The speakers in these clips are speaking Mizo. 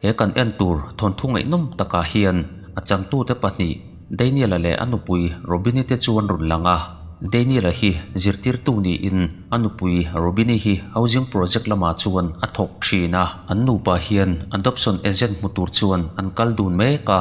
He kan en tur thawnthu ngaihnawm takah hian a changtute pahnih Daniel-a leh a nupui Robini te chu an rawn lang a. Daniel-a hi zirtirtu niin a nupui Robini hi housing project lamah chuan a thawk thin a. An nupa hian adoption agent hmu tur chuan an kal dun mek a.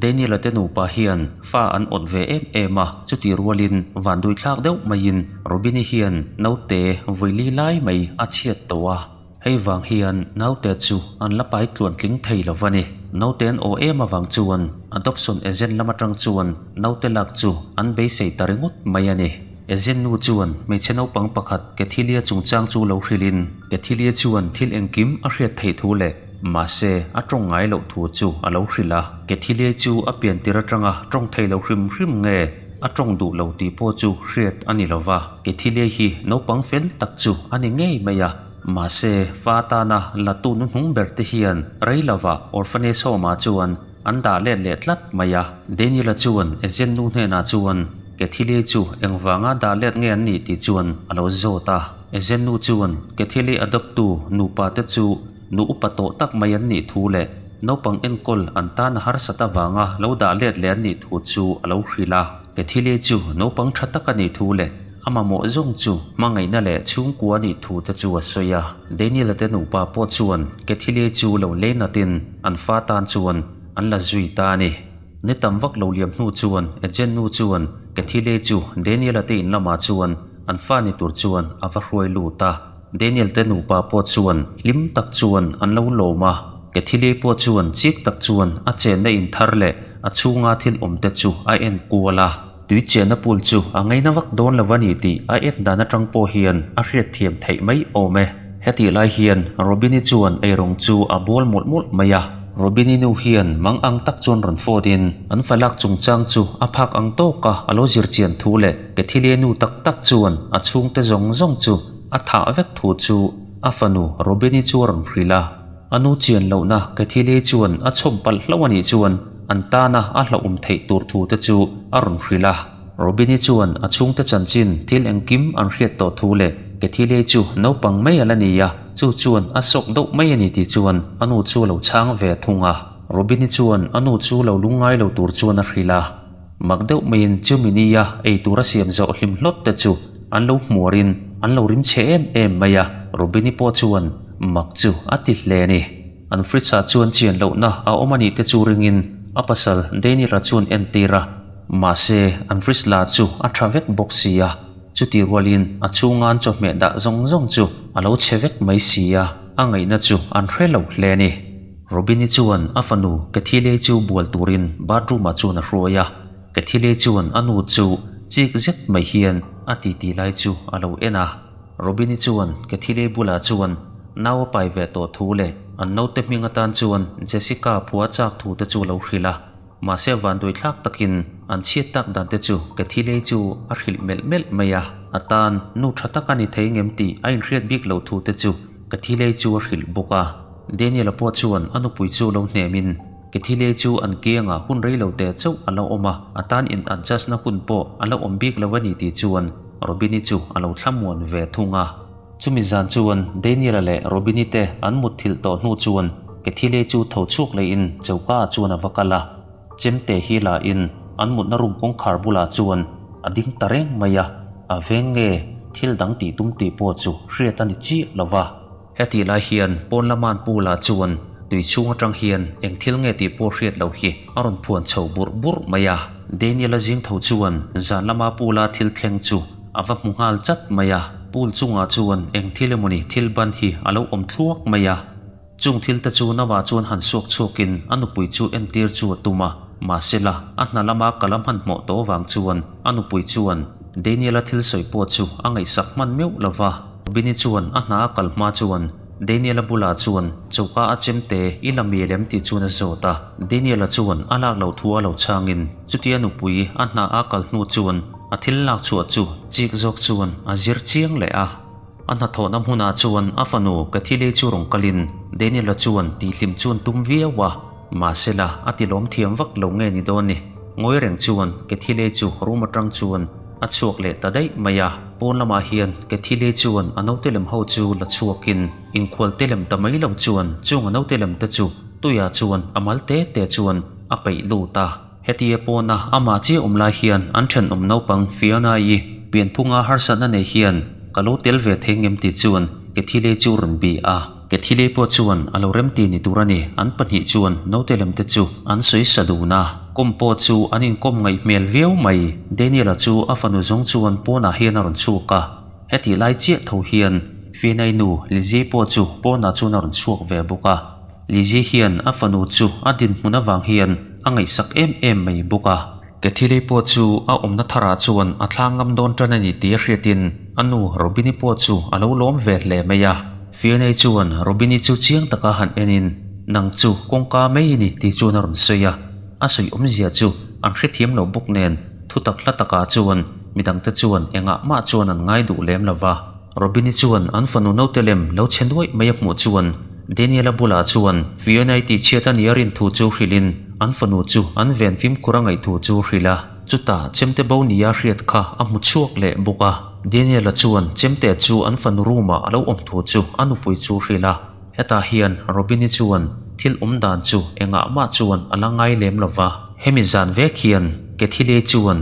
Daniel-a te nupa hian fa an awt ve em em a, chutih rualin vanduithlak deuh maiin Robini hian naute vawi li lai mai a chhiat tawh a. Hei vang hian naute chu an la pai tluan tling thei lo va ni. Naute an aw em avang chuan adoption agent lam atang chuan naute lak chu an beisei ta ringawt mai a ni. Agent nu chuan hmeichhe naupang pakhat Kethilia chungchang chu lo hrilhin Kethilia chuan thil engkim a hriat theih thu leh mahse a tawng ngai loh thu chu a lo hrilh a. Kethilia chu a pian tir atanga tawng thei lo hrim hrim nge a tawng duh lo tih pawh chu hriat a ni lo va. Kethilia hi naupang fel tak chu a ni ngei mai a. Mahse, fa tana la tu nu hnung ber te hian rei lovah orphanage home ah chuan an dah let leh tlat mai a. Daniel-a chuan Ezen nu hnenah chuan Kethile chu engvanga dah let nge an nih tih chuan a lo zawt a. Ezen nu chuan Kethile adopt tu nupa te chu nu upa tawh tak mai an nih thu leh naupang enkawl an tan a harsat avanga lo dah let leh an nih thu chu a lo hrilh a. Kethile chu naupang tha tak a nih thu leh A mamawh zawng chu hmangaihna leh chhungkua nih thu te chu a sawi a. Daniel-a te nupa pawh chuan Kethilie chu lo lei natin an fa tan chuan an la zui ta a ni. Ni tam vak lo liam hnu chuan Agent nu chuan Kethilie chu Daniel-a te in lamah chuan an fa ni tur chuan a va hruai lut a. Daniel te nupa pawh chuan hlim tak chuan an lo lawm a. Kethilie pawh chuan chik tak chuan a chenna in thar leh a chhunga thil awm te chu a en kual a. Tui chenna pool chu a ngaina vak dawn lo a ni tih a en dan atang pawh hian a hriatthiam theih mai awm e. Hetih lai hian Robini chuan eirawng chu a bawl mawlh mawlh mai a. Robini nu hian mang ang tak chuan rawn phone in an falak chungchang chu a phak ang tawk a a lo zir chian thu leh Kethilie nu tak tak chuan a chhungte zawng zawng chu a thah vek thu chu a fanu Robini chu a rawn hrilh a. A nu chian lohna Kethilie chuan a chhawm palh hlauh a nih chuan an tana a hlauhawm theih tur thu te chu a rawn hrilh a. Robini chuan a chhungte chanchin thil engkim an hriat tawh thu leh Kethilie chu naupang mai a la ni a, chu chuan a sawk deuh mai a ni tih chuan a nu chu a lo chhang ve thung a. Robini chuan a nu chu lo lungngai lo tur chuan a hrilh a. Mak deuh maiin chumi nia ei tur a siam zawh hlim hlawt te chu an lo hmuarin an lo rim chhe em em mai a, Robini pawh chuan mak chu a ti hle a ni. An fridge ah chuan chian lohna a awm a nih te chu ringin a pasal Daniel-a chuan entir a, mahse an fridge la chu a tha vek bawk si a, chutih rualin a chhunga an chawhmeh dah zawng zawng chu a lo chhe vek mai si a, a ngaihna chu an hre lo hle a ni. Robin-i chuan a fanu Kethile chu bual turin bathroom-ah chuan a hruai a, Kethile chuan a nu chu chik zet mai hian a titi lai chu a lo en a. Robin-i chuan Kethile bulah chuan nau a pai ve tawh thu leh an naute hming atan chuan Jessica phua chak thu te chu a lo hrilh a, mahse vanduaithlak takin an chhiat tak dan te chu Kethile chu a hrilh melh melh mai a, a tan nu tha tak a ni thei ngem tih a inhriat bik loh thu te chu Kethile chu a hrilh bawk a. Daniel-a pawh chuan a nupui chu lo hnemin Kethile chu an kiangah hun rei lo teh chauh a lo awm a, a tan in adjust na hun pawh a lo awm bik lo a ni tih chuan Robin-i chu a lo thlamuan ve thung a. Chumi zan chuan Daniel-a leh Robin-i te an mutthilh tawh hnu chuan Kethile chu tho chhuak leiin choka ah chuan a va kal a, chemte hi la in an mutna room kawngkhar bulah chuan a ding ta reng mai a, a veng nge thil dang tih tum tih pawh chu hriat a ni chiah lo va. Hetih lai hian pawn lama'n pu la chuan tui chhung atang hian eng thil nge tih pawh hriat loh hi a rawn phuan chho burh burh mai a. Daniel-a zing tho chuan zan lama pu la thil thleng chu a va hmu nghal chat mai a. Pool chungah chuan eng thil emawni thil ban hi a lo awm thluak mai a. Chung thil te chu Nava chuan han suak chhuakin a nupui chu entir chu a tum a. Mahsela, a hna lama kal a hmanhmawh tawh avang chuan a nupui chuan Daniel-a thil sawi pawh chu a ngaihsak hman meuh lo va. Bini chuan a hna a kal hma chuan Daniel-a bulah chuan choka a chemte i la mial em tih chuan a zawt a. Daniel-a chuan a lak loh thu a lo chhangin chutia nupui a hna a kal hnu chuan a thil lak chhuah chu chik zawk chuan a zir chiang leh a. A hnathawhna hmunah chuan a fanu Kathile chu rawn kalin Daniel-a chuan tihhlim chuan tum viau a, mahsela a tilawm thiam vak lo nge ni dawn ni. Ngawi reng chuan Kathile chu room atang chuan A chhuak leh ta daih mai a, pawn lamah hian Kethile chuan a naute lem ho chu la chhuakin inkhual te lem ta mai lo chuan chung a naute lem te chu tuiah chuan a mal te te chuan a peih lut a. Hetia pawna amah chiah awm lai hian an thenawm naupang Fiona-i pianphunga harsatna nei hian ka lo tel ve thei ngem tih chuan Kethile chu rawn bi a. Kethile pawh chuan a lo remti ni tur a ni. An pahnih chuan naute lem te chu an sawi sa dun a. Kawm pawh chu an inkawm ngaih hmel viau mai. Daniel-a chu a fanu zawng chuan pawnah hian a rawn chhuak a. Hetih lai chiah tho hian Fiona-i nu Lizzie pawh chu pawnah chuan a rawn chhuak ve bawk a. Lizzie hian a fanu chu a dinhmun avang hian a ngaihsak em em mai bawk a. Kethilei pawh chu a awmna tharah chuan a thlang ngam dawn tan a ni tih a hriatin a nu Robini pawh chu a lo lawm ve hle mai a. Fiona-i chuan Robini chu chiang taka han enin, Nang chu kawngka mai i ni tih chuan a rawn sawi a. A sawi awmzia chu an hrethiam lo bawk nen thutak hla takah chuan midangte chuan engah mah chuan an ngai duh lem lo va. Robini chuan an fanu naute lem lo chhe nuaih mai a hmuh chuan Daniel-a bulah chuan Fiona-i tihchhiat a nih a rin thu chu hrilhin an fanu chu an ven fimkhur a ngaih thu chu hrilh a. Chutah chemte bo nia hriat kha a hmu chhuak leh bawk a. Daniel-a chuan chemte chu an fanu room-ah a lo awm thu chu a nupui chu hrilh a. Hetah hian Robini chuan thil awm dan chu engah mah chuan a la ngai lem lo va. Hemi zan vek hian Kethile chuan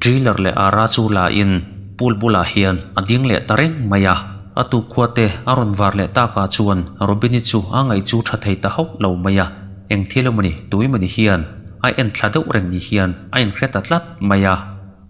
Driller leh Ara chu la in pool bulah hian a ding leh ta reng mai a. A tukkhua te a rawn var leh takah chuan Robini chu a ngaih chu tha thei ta hauh lo mai a. Eng thil emawni tui mawni hian a en thla deuh reng ni hian a inhre ta tlat mai a.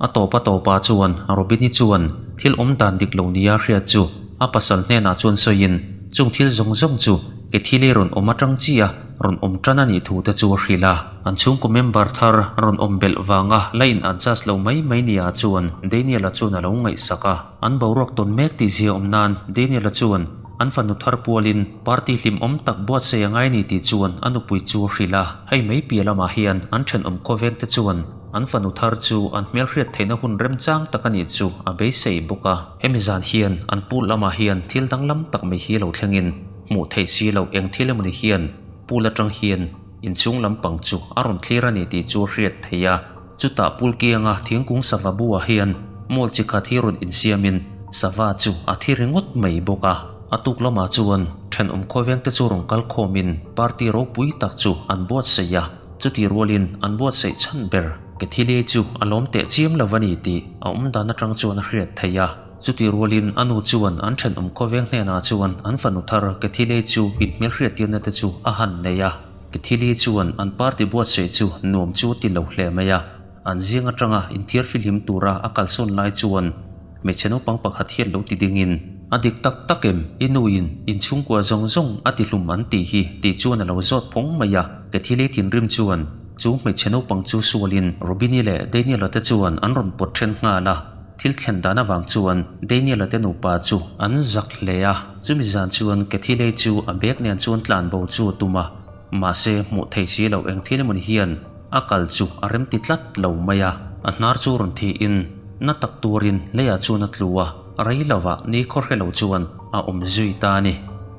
A tawp a tawpah chuan Robini chuan thil awm dan dik lo nia hriat chu a pasal hnenah chuan sawiin chung thil zawng zawng chu Kethile rawn awm atang chiah rawn awm tan a nih thu te chu a hrilh a. An chhungkaw member thar rawn awm belh vanga la in adjust lo mai mai nia chuan Daniel-a chuan a lo ngaihsak a. An boruak tawn mek tih zia awm nan Daniel-a chuan an fanu thar pualin party hlimawm tak buatsaih a ngai ni tih chuan a nupui chu a hrilh a. Hei mai piah lamah hian an thenawm khawveng te chuan An fanu thar chu an hmelhriat theihna hun remchang tak a nih chu a beisei bawk a. Hemi zan hian an pool lamah hian thil danglam tak mai hi lo thlengin hmuh theih si loh eng thil emawni hian pool atang hian inchhung lampang chu a rawn thlir a ni tih chu a hriat theih a. Chutah pool kianga thingkung sava buah hian mall chi khat hi rawn insiamin sava chu a thi ringawt mai bawk a. A tuk lamah chuan thenawm khawvengte chu rawn kal khawmin party ropui tak chu an buatsaih a. Chutih rualin an buatsaih chhan ber Kethile chu a lawm teh chiam lo a ni tih a awm dan atang chuan a hriat theih a. Chutih rualin a nu chuan an thenawm khawveng hnenah chuan an fanu thar Kethile chu inhmelhriattirna te chu a han nei a. Kethile chuan an party buatsaih chu nuam chu a ti lo hle mai a. An zing atanga inthiarfihlim tura a kalsawn lai chuan Hmeichhe naupang pakhat hian lo ti dingin, A dik tak tak em? I nuin inchhungkua zawng zawng a ti hlum an tih hi tih chuan a lo zawt phawng mai a. Kethilei thinrim chuan chu hmeichhe naupang chu sualin Robini leh Daniel-a te chuan an rawn pawt then nghal a. Thil thlen dan avang chuan Daniel-a te nupa chu an zak hle a. Chumi zan chuan Kethilei chu a bag nen chuan tlanbo chu a tum a. Mahse hmuh thei si loh eng thil emawni hian A kal chu a remti tlat lo mai a. A hnar chu rawn thiin na tak turin leiah chuan a tlu a, rei lovah ni khaw hre lo chuan a awm zui ta a ni.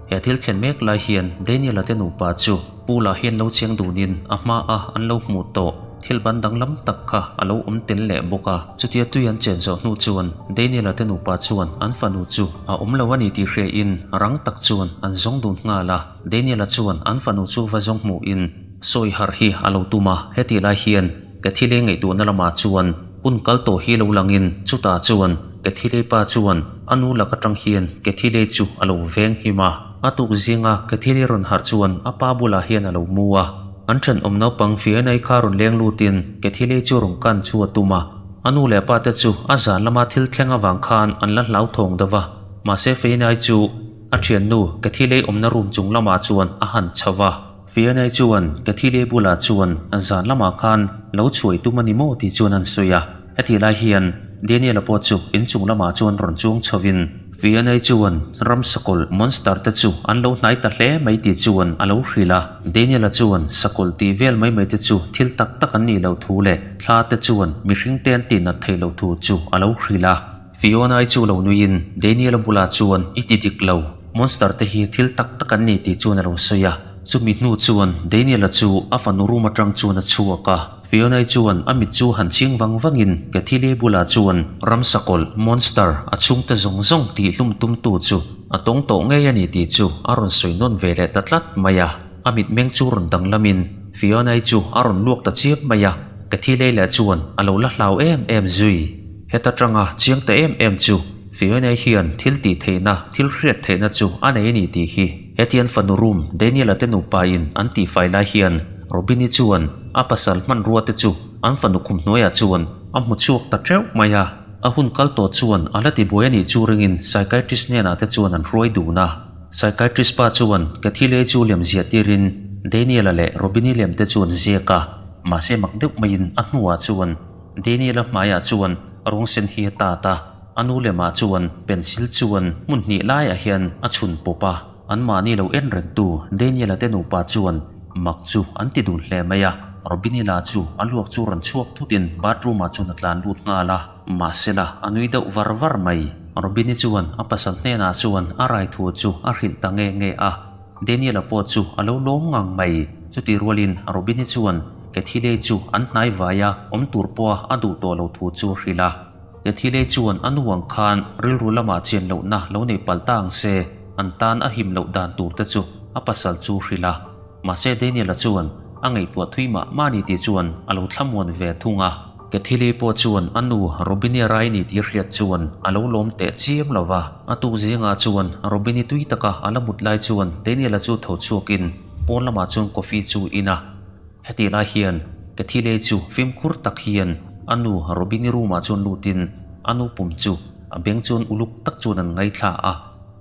He thil thlen mek lai hian Daniel-a te nupa chu pool-ah hian lo cheng dunin a hmaa an lo hmuh tawh thil ban danglam tak kha a lo awm tel leh bawk a. Chutia tui an chen zawh hnu chuan Daniel-a te nupa chuan an fanu chu a awm lo a ni tih hriain rang tak chuan an zawng dun nghal a. Daniel-a chuan an fanu chu va zawng hmuhin Sawi harh hi a lo tum a, hetih lai hian Kethilei ngaihtuahna lamah chuan hun kal tawh hi lo langin chutah chuan Kethilei pa chuan a nu lak atang hian Kethilei chu a lo veng him a. A tuk zinga Kethilei rawn harh chuan a pa bulah hian a lo mu a, an thenawm naupang Fiona-i kha rawn leng lutin Kethilei chu rawn kan chu a tum a. A nu leh pa te chu a zan lama thil thleng avang khan an la hlauthawng deuh va, mahse Fiona-i chu a thiannu Kethilei awmna room chung lamah chuan a han chho va. Fiona chuan Kathile bulah chuan zan lamah khan lo chhuai tum a ni maw tih chuan an sawi a. Hetih lai hian Daniel-a pawh chu inchung lamah chuan rawn chuang chhovin Fiona chuan ram sakawlh monster te chu an lo hnai ta hle mai tih chuan a lo hrilh a. Daniel-a chuan sakawlh tih vel mai mai te chu thil tak tak an nih loh thu leh thla te chuan mihring te an tihnat theih loh thu chu a lo hrilh a. Fiona-i chu lo nuiin Daniel-a bulah chuan i ti dik lo, monster te hi thil tak tak an ni tih chuan a lo sawi a. Chumi hnu chuan Daniel-a chu a fanu room atang chuan a chhuak a. Fiona-i chuan a mit chu han ching vang vangin Kathile bulah chuan ramsakawlh, monster, a chhungte zawng zawng tih hlum tumtu chu a tawng tawh ngei a ni tih chu a rawn sawi nawn ve leh ta tlat mai a. a mitmeng chu rawn danglamin Fiona-i chu a rawn luak ta chiam mai a, Cathy-lei lah chuan a lo la hlau em em zui. Heta tanga chiang ta em em chu Fiona-i hian thil tih theihna, thil hriat theihna chu a nei a ni tih hi. Hetian fanu room Daniel-a te nupa in an tihfai lai hian Robin-i chuan a pasal hmanrua te chu an fanu khum hnuaiah chuan a hmu chhuak ta teuh mai a. A hun kal tawh chuan a la tibuai a nih chu ringin psychiatrist hnenah te chuan an hruai dun a. Psychiatrist pa chuan Kathilei chu lem ziah tirin Daniel-a leh Robin-i lem te chu an ziak a, mahse mak deuh maiin a hnuah chuan Daniel-a hmaiah chuan rawng sen hi a tat a, a nu lemah chuan pencil chuan hmun hnih laiah hian a chhun pawp a, anmahni lo en rengtu Daniel-a te nupa chuan mak chu an ti dun hle mai a, Robin-i la chu a luak chu rawn chhuak thutin bathroom-ah chuan a tlan lut nghal a. Mahsela, a nui deuh var var mai. Robin-i chuan a pasal hnenah chuan a rai thu chu a hrilh ta nge nge a. Daniel-a pawh chu a lo lawm ngang mai. Chutih rualin Robin-i chuan Cathilei chu an hnai vai a, awm tur pawha a duh tawh lo thu chu a hrilh a. Cathilei chuan a nu ang khan rilru lamah chian lohna lo nei palh ta ang se, an tan a him loh dan tur te chu a pasal chu hrilh a. Mahse Daniel-a chuan a ngaihtuah thui mah mah ni tih chuan a lo thlamuan ve thung a. Cathily pawh chuan a nu Robin-i rai ni tih hriat chuan a lo lawm teh chiam lo va. A tuk zingah chuan Robin-i tui taka a la mut lai chuan Daniel-a chu tho chhuakin pawn lamah chuan coffee chu in a. Hetih lai hian Cathily chu fimkhur tak hian a nu Robin-i room-ah chuan lutin a nu pum chu a beng chuan uluk tak chuan an ngaithla a.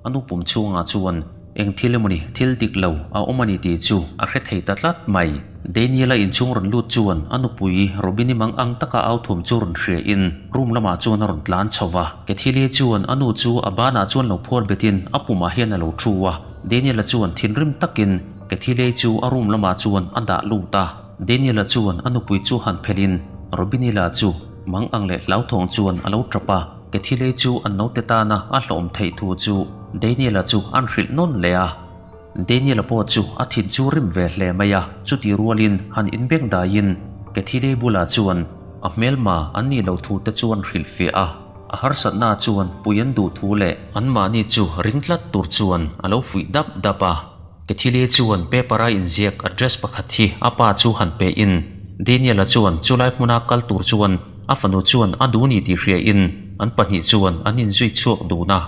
A nu pum chhungah chuan eng thil emawni thil dik lo a awm a ni tih chu a hre thei ta tlat mai. Daniel-a inchhung rawn lut chuan a nupui Robin-i mang ang taka au thum chu rawn hria in room lamah chuan a rawn tlan chho va. Cathily chuan a nu chu a banah chuan lo phuar betin a pumah hian a lo thu a. Daniel-a chuan thinrim takin Cathily chu a room lamah chuan a dah lut a. Daniel-a chuan a nupui chu han phelhin Robin-i lah chu mang ang leh hlauthawng chuan a lo tap a. Cathilei chu an naute tana a hlawm theih thu chu Daniel-a chu an hrilh nawn leh a. Daniel-a pawh chu a thin chu rim ve hle mai a, chuti rualin han inbeng daiin Cathilei bulah chuan a hmelma an nih loh thu te chu an hrilh fiah a. A harsatna chuan pui an duh thu leh anmahni chu ring tlat tur chuan a lo fuih dap dap a. Cathilei chuan paper-a inziak address pakhat hi a pa chu han pe in Daniel-a chuan chulai hmuna kal tur chuan a fanu chuan a duh ni tih hria in an pahnih chuan an inzui chhuak dun a.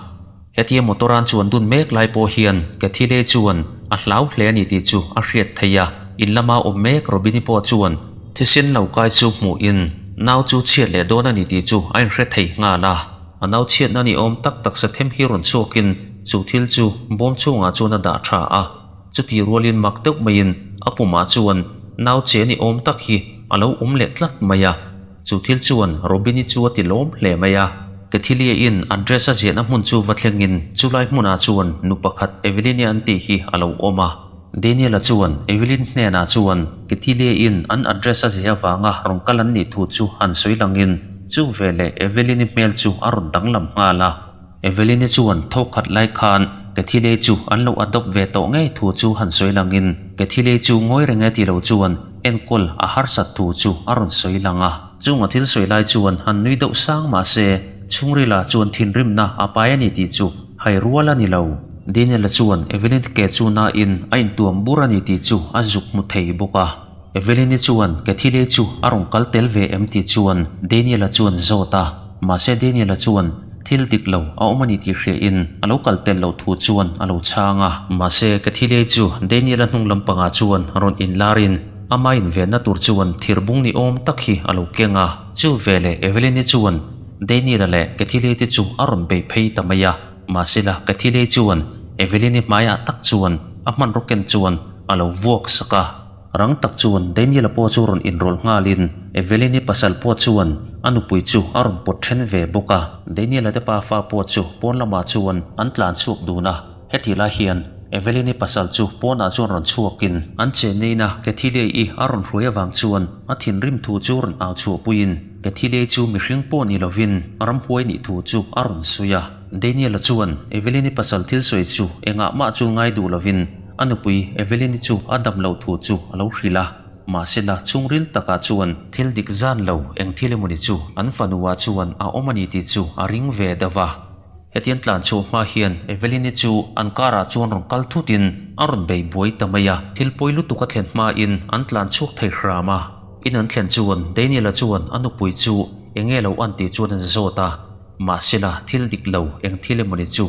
Hetia motor an chuan dun mek lai pawh hian Cathilei chuan a hlau hle a ni tih chu a hriat theih a, in lama awm mek Robini pawh chuan thisen lo kai chu hmuh in nau chu chhiat leh dawn a ni tih chu a inhre thei nghal a. A nau chhiatna ni awm tak taksa them hi rawn chhuakin chu thil chu bawm chhungah chuan a dah tha a, chutih rualin mak deuh maiin a pumah chuan nau che ni awm tak hi a lo awm leh tlat mai a, chu thil chuan Robin-i chu a ti lawm hle mai a. Cathylia-in address a ziahna hmun chu va thlengin chulai hmunah chuan nu pakhat Evelyn-i an tih hi a lo awm a. Daniel-a chuan Evelyn hnenah chuan Kethilia-in an address a zeh avanga rawn kal an nih thu chu han sawi langin chu veleh Evelyn-i hmel chu a rawn danglam nghal a. Evelyn-i chuan thawk khat lai khan Kethilia chu an lo adopt ve tawh ngei thu chu han sawi langin Kethilia chu ngawi reng e ti lo chuan enkawl a harsat thu chu a rawn sawi lang a. Chung a thil sawi lai chuan han nui deuh sang mah se chhungrila chuan thinrimna a pai a ni tih chu hai rual a ni lo. Daniel-a chuan Evelyn ke chu nain a intuam bur a ni tih chu a zuk hmu thei bawk a. Evelyn-i chuan Cathyle chu a rawn kal tel ve em tih chuan Daniel-a chuan zawt a. Mahse Daniel-a chuan thil dik lo a awm a ni tih hriain a lo kal tel loh thu chuan a lo chhang a. Mahse Cathyle chu Daniel-a hnung lampangah chuan rawn inlarin ama invenna tur chuan thirbung ni awm tak hi a lo keng a. Chu veleh Evelyn-i chuan Daniel-a leh Cathyle te chu a rawn bei phei ta mai a. Mahsela Cathyle chuan Evelyn-i hmaiah tak chuan a hmanraw ken chuan a lo vuak sak a. Rang tak chuan Daniel-a pawh chu rawn inrawlh nghalin Evelyn-i pasal pawh chuan a nupui chu a rawn pawt then ve bawk a. Daniel-a te pafa pawh chu pawn lamah chuan an tlan chhuak dun a. Heti lai hian Evelyn-i pasal chu pawnah chuan rawn chhuakin an chenneina Cathyle-i a rawn hruai avang chuan a thinrim thu chu rawn au chhuahpuiin Cathyle chu mihring pawh ni lovin ramhuai nih thu chu a rawn sawi a. Daniel-a chuan Evelyn-i pasal thil sawi chu engah mah chu ngai duh lovin a nupui Evelyn-i chu a dam loh thu chu a lo hrilh a. Mahsela chhungril takah chuan thil dik zan lo eng thil emawni chu an fanua chuan a awm a ni tih chu a ring ve deuh a. Hetian tlan chhuah hma hian Evelyn-i chu an car ah chuan rawn kal thut in a rawn bei buai ta mai a, thil pawi lutuk a thlen hma in an tlan chhuak thei hram a. In an thlen chuan Daniel-a chuan a nupui chu eng nge lo an tih chuan an zawt a, mahsela thil dik lo eng thil emawni chu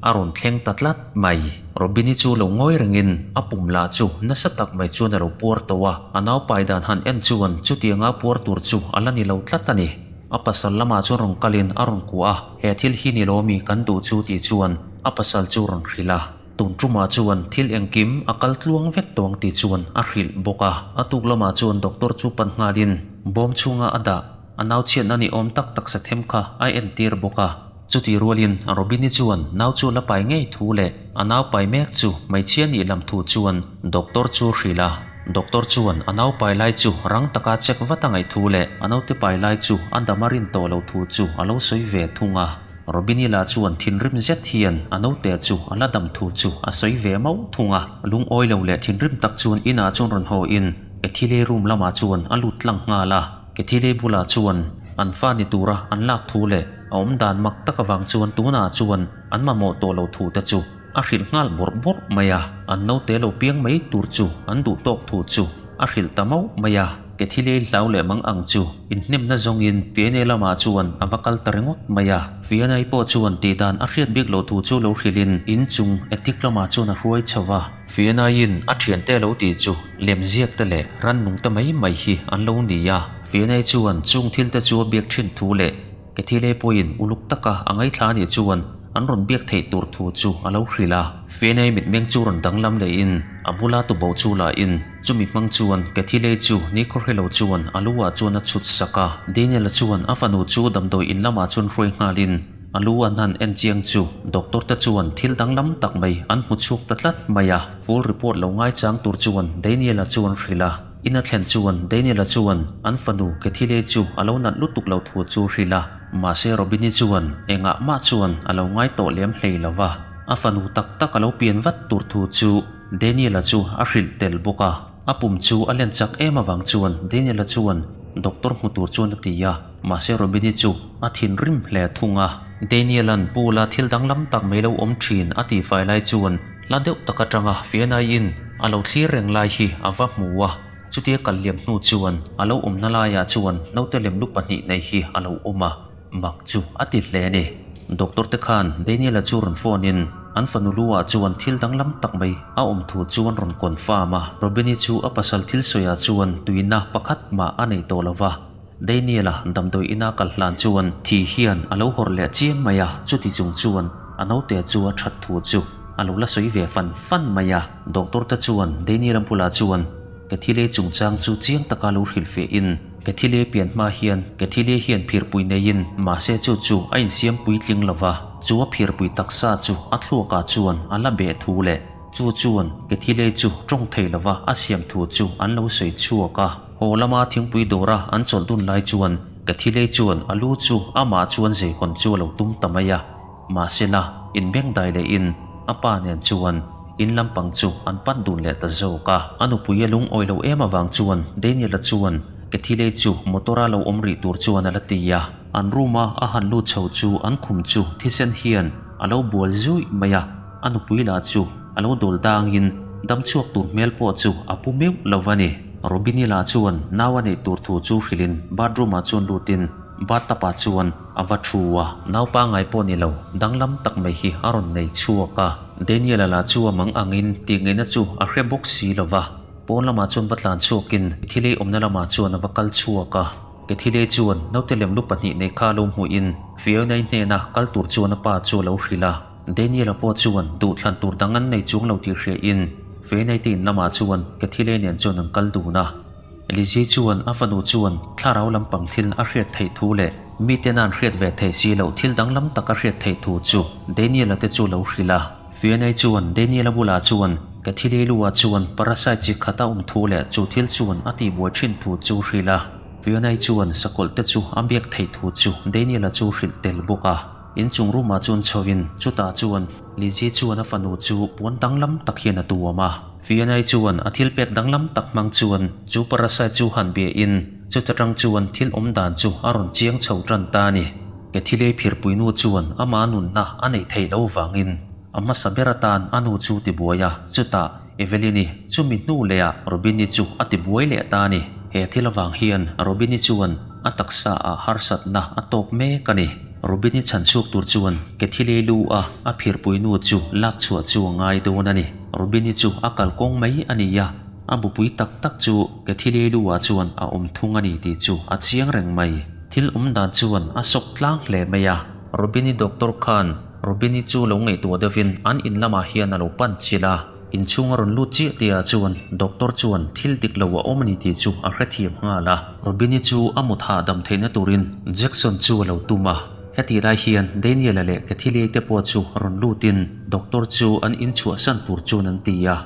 a rawn thleng ta tlat mai. Robin-i chu lo ngawi rengin a pum lah chu nasa tak mai chuan a lo puar tawh a, a naupai dan han en chuan chutianga puar tur chu a la ni lo tlat a ni. A pasal lamah chuan rawn kalin a rawn kuah a, he thil hi ni lo mi kan duh chu tih chuan a pasal chu rawn hrilh a. Tun tumah chuan thil engkim a kal tluang vek tawng tih chuan a hrilh bawk a. A tuk lamah chuan doctor chu pan nghalin bawm chhunga a dah a nau chhiatna ni awm tak taksa them kha a entir bawk a. Chutih rualin Robini chuan nau chu la pai ngei thu leh a nau pai mek chu hmeichhia nih lam thu chuan doctor chu hrilh a. Doctor chuan a nau pai lai chu rang taka check vat a ngaih thu leh a naute pai lai chu a dam a rin tawh lo thu chu a lo sawi ve thung a. Robini lah chuan thinrim zet hian a naute chu a la dam thu chu a sawi ve mauh thung a. Lungawi lo leh thinrim tak chuan inah chuan rawn haw in Kethile room lamah chuan a lut tlang nghal a. Kethile bulah chuan an fa ni tura an lak thu leh a awm dan mak tak avang chuan tunah chuan an mamawh tawh lo thu te chu a hrilh nghal bawrh bawrh mai a. An naute lo piang mai tur chu an duh tawk thu chu a hrilh ta mauh mai a. Kethile hlau leh mang ang chu inhnemna zawngin Fianai lamah chuan a va kal ta ringawt mai a. Fianai pawh chuan tihdan a hriat bik loh thu chu lo hrilhin inchung attic lamah chuan a hruai chho va. Fianaiin a thiante lo tih chu lemziak te leh rannung te mai mai hi an lo ni a. Fianai chuan chung thil te chu a biak thin thu leh Kethile pawhin uluk taka a ngaithla anih chuan an rawn biak theih tur thu chu a lo hrilh a. Fianai mitmeng chu rawn danglam lehin a bula tuboh chu lahin chumi hmang chuan Kethile chu nikhaw hrelo chuan a lu ah chuan a chhut sak a. Daniel-a chuan a fanu chu damdawi in lamah chuan hruai nghalin A lu an han en chiang chu doctor te chuan thil danglam tak mai an hmu chhuak ta tlat mai a, full report lo ngaichang tur chuan Daniel-a chuan hrilh a. In a thlen chuan Daniel-a chuan an fanu Kethile chu a lo nat lutuk lo thu chu hrilh a, mahse Robin-i chuan engah mah chuan a lo ngai tawh lem hlei lo va, a fanu tak tak a lo pian vat tur thu chu Daniel-a chu a hrilh tel bawk a. A pum chu a len chak em avang chuan Daniel-a chuan doctor hmu tur chuan a ti a. Mahse Robini chu a thinrim hle thung a. Daniel-a'n pool-a thil danglam tak mai lo awm thin a tihfai lai chuan hla deuh tak atanga Fianai-in a lo thlir reng lai hi a va hmu a. Chutia kal liam hnu chuan a lo awmna laiah chuan naute lemlu pahnih nei hi a lo awm a, mak chu a ti hle a ni. Doctor te khan Daniel-a chu rawn phone in an fanu lu-ah chuan thil danglam tak mai a awm thu chuan rawn confirm a. Robini chu a pasal thil sawiah chuan tuina pakhat mah a nei tawh lo va. Daniel-a damdawi ina kal hlan chuan thi hian a lo hawrh leh chiam mai a, chuti chung chuan a naute chu a that thu chu a lo la sawi ve fan fan mai a. Doctor te chuan Daniel-a bulah chuan Kethile chungchang chu chiang taka lo hrilh feh in, Kethile pian hma hian Kethile hian phirpui neiin mahse chu chu a insiam puitling lo va, chu a phirpui taksa chu a thluakah chuan a la beh thu leh chu chuan Kethile chu tawng thei lova a siam thu chu an lo sawi chhuak a. Haw lama thingpui dawra an chawlh dun lai chuan Kathilei chuan a lu chu amah chuan zeihawn chu a lo tum ta mai a. Mahsela, inbengdai lehin a pa nen chuan in lampang chu an pan dun leh ta zawk a. A nupui a lungawi lo em avang chuan Daniel-a chuan Kathilei chu motor-a lo awm rih tur chuan a la ti a. An room-a a han lut chho chu an khum chu thisen hian a lo bual zuih mai a. A nupui lah chu a lo dawl dangin dam chhuak tur hmel pawh chu a pu meuh lo va ni. Robini lah chuan nau a neih tur thu chu hrilhin bathroom ah chuan lutin bathtub ah chuan a va thu a. Nau pangngai pawh ni lo, danglam tak mai hi a rawn nei chhuak a. Daniel-a lah chu a mang angin tih ngaihna chu a hre bawk si lo va. Pawn lamah chuan va tlan chhuakin thil ei awmna lamah chuan a va kal chhuak a. Kethile chuan naute lemlu pahnih nei kha lo hmuhin Fiona-i hnena kal tur chuan a pa chu a lo hrilh a. Daniel-a pawh chuan duhthlan tur dang an nei chuang lo tih hriain Fiona-i te in lamah chuan Kethile nen chuan an kal dun a. Lizzie chuan a fanu chuan thlarau lampang thil a hriat theih thu leh miten an hriat ve theih si loh thil danglam tak a hriat theih thu chu Daniel-a te chu lo hrilh a. Fiona-i chuan Daniel-a bulah chuan Kethile lu-ah chuan parasite chi khat a awm thu leh chu thil chuan a tihbuai thin thu chu hrilh a. Fiona-i chuan sakawlh te chu a biak theih thu chu Daniel-a chu hrilh tel bawk a. Inchung room-ah chuan chhoin chutah chuan Lizzie chuan a fanu chu puan danglam tak hian a tuam a. Fiona-i chuan a thil pek danglam tak hmang chuan chu parasite chu han biahin chuta tang chuan thil awm dan chu a rawn chiang chho tan ta a ni. Kethilei phirpuinu chuan ama nunna a neih theih loh vangin a hmasa ber atan a nu chu tibuai a, chutah Evelyn-i chumi hnu lehah Robin-i chu a tibuai leh ta a ni. He thil avang hian Robin-i chuan a taksa ah harsatna a tawk mek a ni. Robin-i chhan chhuak tur chuan Kethilei lu a a phirpuinu chu lak chhuah chu a ngai dawn a ni. Robin-i chu a kalkawng mai a ni a, a bupui tak tak chu Kethilei lu ah chuan a awm thung a ni tih chu a chiang reng mai. Thil awm dan chuan a sawk tlang hle mai a. Robin-i doctor khan Robin-i chu lo ngaihtuah deuhin an in lamah hian a lo pan chilh a. Inchhung a rawn lut chiah tihah chuan doctor chuan thil dik lo a awm a ni tih chu a hrethiam nghal a. Robin-i chu a mut hahdam theihna turin Jackson chu a lo tum a. Hetih lai hian Daniel-a leh Cathy-i te pawh chu rawn lutin doctor chu an in chhuahsan tur chuan an ti a.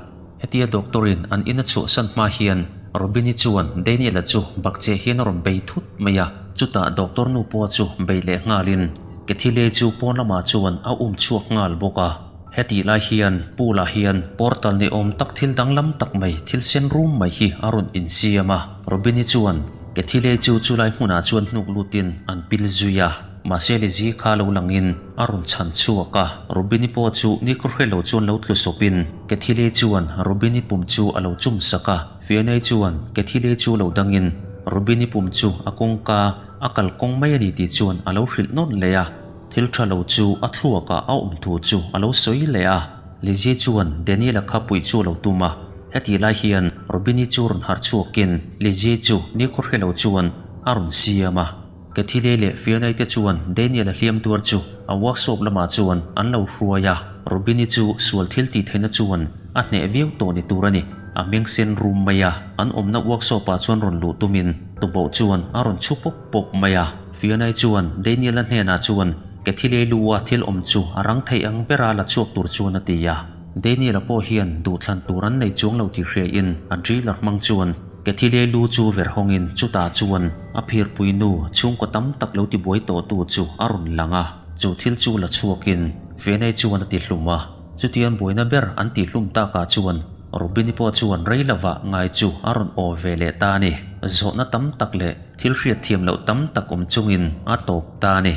Hetia doctor-in an in a chhuahsan hma hian Robin-i chuan Daniel-a chu bakcheh hian a rawn bei thut mai a. Chutah doctor nu pawh chu bei leh nghalin Cathy-i chu pawn lamah chuan a um chhuak nghal bawk a. Hetih lai hian pool ah hian portal ni awm tak thil danglam tak mai thil sen rum mai hi a rawn insiam a. Robin-i chuan Kethile chu chulai hmunah chuan hnuk lutin an pil zui a, mahse Lizzie kha lo langin a rawn chhan chhuak a. Robin-i pawh chu nikhaw hre lo chuan lo tlu sawpin Kethile chuan Robin-i pum chu a lo chum sak a. Fiona-i chuan Kethile chu lo dangin Robin-i pum chu a kawngka a kalkawng mai a ni tih chuan a lo hrilh nawn leh a. Thil tha lo chu a thluakah a awm thu chu a lo sawi leh a, Lizzie chuan Daniel-a kha puih chu a lo tum a, hetih lai hian Robin-i chu rawn harh chhuakin Lizzie chu nikhaw hre lo chuan a rawn siam a. Kathile leh Fiona-i te chuan Daniel-a hliam tuar chu a workshop lamah chuan an lo hruai a, Robin-i chu sual thil tih theihna chuan a hneh viau tawh ni tur a ni, a meng sen rum mai a, an awmna workshop-ah chuan rawn luh tumin tuboh chuan a rawn chhu pawp pawp mai a. Fiona-i chuan Daniel-a hnenah chuan Kethilei lu-a thil awm chu a rang theih ang bera la chhuak tur chuan a ti a. Daniel-a pawh hian duhthlan tur an nei chuang lo tih hriain a driller hmang chuan Kethilei lu chu ver hawngin chutah chuan a phirpui nu chhungkaw tam tak lo tibuai tawhtu chu a rawn lang a. Chu thil chu la chhuakin Fiona-i chuan a ti hlum a. Chutiang buaina ber an tihhlum takah chuan Robin-i pawh chuan rei lovah ngai chu a rawn aw ve leh ta a ni. Zawhna tam tak leh thil hriatthiam loh tam tak awm chungin a tawp ta a ni.